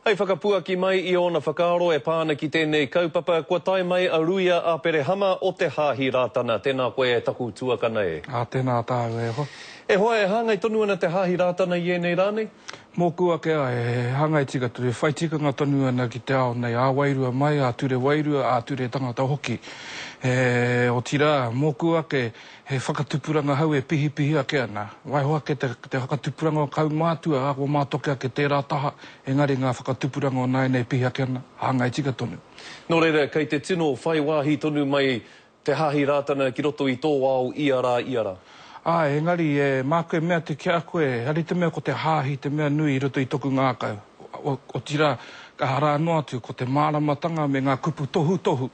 Hei whakapuaki mai i ōna whakaaro e pā ana ki tēnei kaupapa, kua tae mai a Ruia Aperehama o Te Hāhi Rātana. Tēnā koe e taku tuakana e. Ā, tēnā tāu e hoa. E hoa, e hāngai tonu ana Te Hāhi Rātana i ēnei rā nei? Mōku ake āe, e hāngai tika tonu, e whai tikanga tonu ana ki te ao nei, ā-wairua mai, ā-ture wairua, ā-ture tangata hoki. E, otirā, mōku ake, He whakatupuranga hau e pihipihi ake ana. Waiho ake te te whakatupuranga o kaumātua, ā, kua mātoke ake tērā taha, engari ngā whakatupuranga o nāianei e pihi ake ana, hāngai tika tonu. Nō reira, kei te tino whai wāhi tonu mai Te Hāhi Rātana ki roto i tō ao ia rā, ia rā. Āe, engari, e, māku e mea atu ki a koe, ehara i te mea ko te Hāhi te mea nui i roto i toku ngākau. Otirā, arā noa atu, ko te māramatanga me ngā kupu tohutohu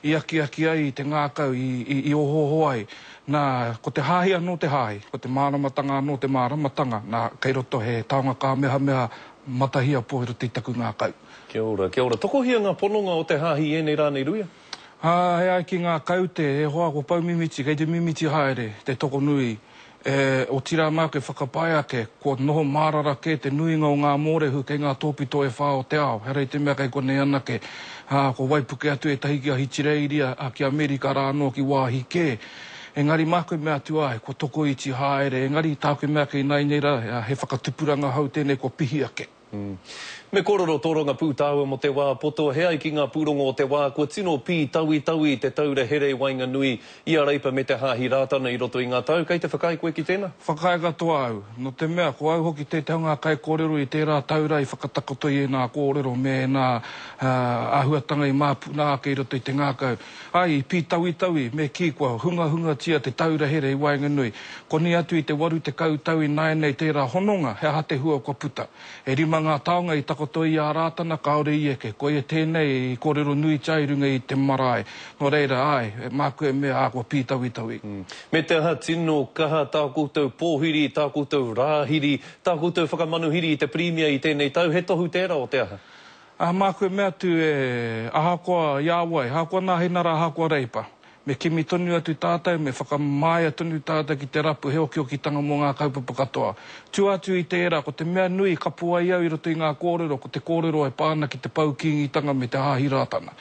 i akiaki ai i te ngākau, i ohooho ai. Nā, ko te hāhi anō te hāhi, ko te māramatanga anō te māramatanga, nā, kei roto he taonga kāmehameha matahiapo i roto i taku ngākau. Kia ora, kia ora. Tokohia ngā pononga o te hāhi i ēnei rā nei, Ruia? Ā, e ai ki ngā kaute, e hoa, kua pau mimiti, kei te mimiti haere te tokonui. E, otirā māku e whakapae ake, kua noho mārara kē te nuinga o ngā mōrehu kei ngā tōpito e whā o te ao, ehara i te mea kei konei anake, ā, kua waipuke atu ētahi ki Ahitireiria, ā, ki Amerika rā anō, ki wāhi kē. Engari māku e mea atu ai, kua tokoiti haere, engari tāku e mea ake ināianei rā, he whakatupuranga hou tēnei kua pihi ake. Me kōrero tōrangapū tāua mō te wā poto, he ai ki ngā pūrongo o te wā, kua tino pītawitawi te taura here i waenganui i a Reipa me te Hāhi Rātana i roto i ngā tau. Kei te whakaae koe ki tēnā? Whakaae katoa au. Nō te mea, ko au hoki tētahi o ngā kaikōrero i tērā taura i whakatakoto i ēnā kōrero me ēnā āhuatanga i māpuna ake i roto i te ngākau. Āe, i pītawitawi, me kī, kua hungahungatia te taura here i waenganui. Koni atu i te 80 tau ināianei tērā hononga, he aha te hua kua puta? E rima ngā taonga i takoto i a Rātana kāore i eke, koia tēnei i kōrero nuitia i runga i te marae. Nō reira, āe, māku e mea, ā, kua pītawitawi. Me te aha, tino kaha tā koutou pōhiri, tā koutou rāhiri, tā koutou whakamanuhiri i te Pirimia i tēnei tau, he tohu tērā o te aha? Ā, māku e mea atu, e, ahakoa i a wai, ahakoa nā Henara, ahakoa Reipa, me kimi tonu atu tātou, me whakamāia tonu tātou ki te rapu he okiokitanga mō ngā kaupapa katoa. Tua atu i tērā, ko te mea nui i kapo ai au i roto i ngā kōrero, ko te kōrero e pā ana ki te Pou Kīngitanga me te Hāhi Rātana.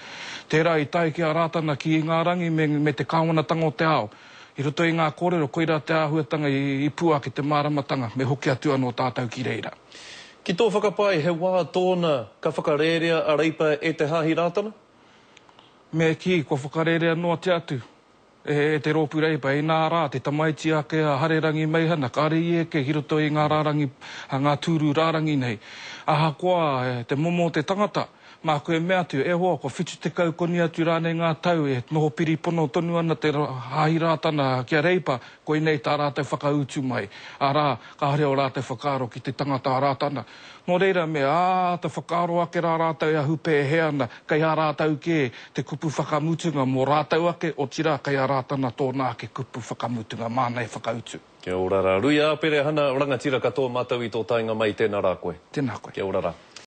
Tērā i tae ki a Rātana ki Ingarangi me, me te kāwanatanga o te ao. I roto i ngā kōrero, koirā te āhuatanga i, i pua ake te māramatanga, me hoki atu anō tātou ki reira. Ki tō whakapae he wā tōna ka whakarērea a Reipa e Te Hāhi Rātana? Me kī, kua whakarērea noatia atu e te Rōpū Reipa, inā rā, te tamaiti ake a Harerangi Meihana, kāre i eke ki roto i ngā rārangi, ngā tūru rārangi nei. Ahakoa te momo o te tangata, māku e mea atu, e hoa, kua 70 koni atu rānei ngā tau e noho piripono tonu ana te Hāhi Rātana ki a Reipa, koinei tā rātou whakautu mai, arā, Kāore ō rātou whakaaro ki te tangata a Rātana. Nō reira, me āta whakaaro ake rā rātou e ahu pēhea ana, kei a rātou kē te kupu whakamutunga mō rātou ake, otirā kei a Rātana tōna ake kupu whakamutunga, māna e whakautu. Kia ora rā. Ruia Aperehana, rangatira katoa mātou i tō taenga mai, tēnā rā koe. Tēnā koe. Kia ora rā.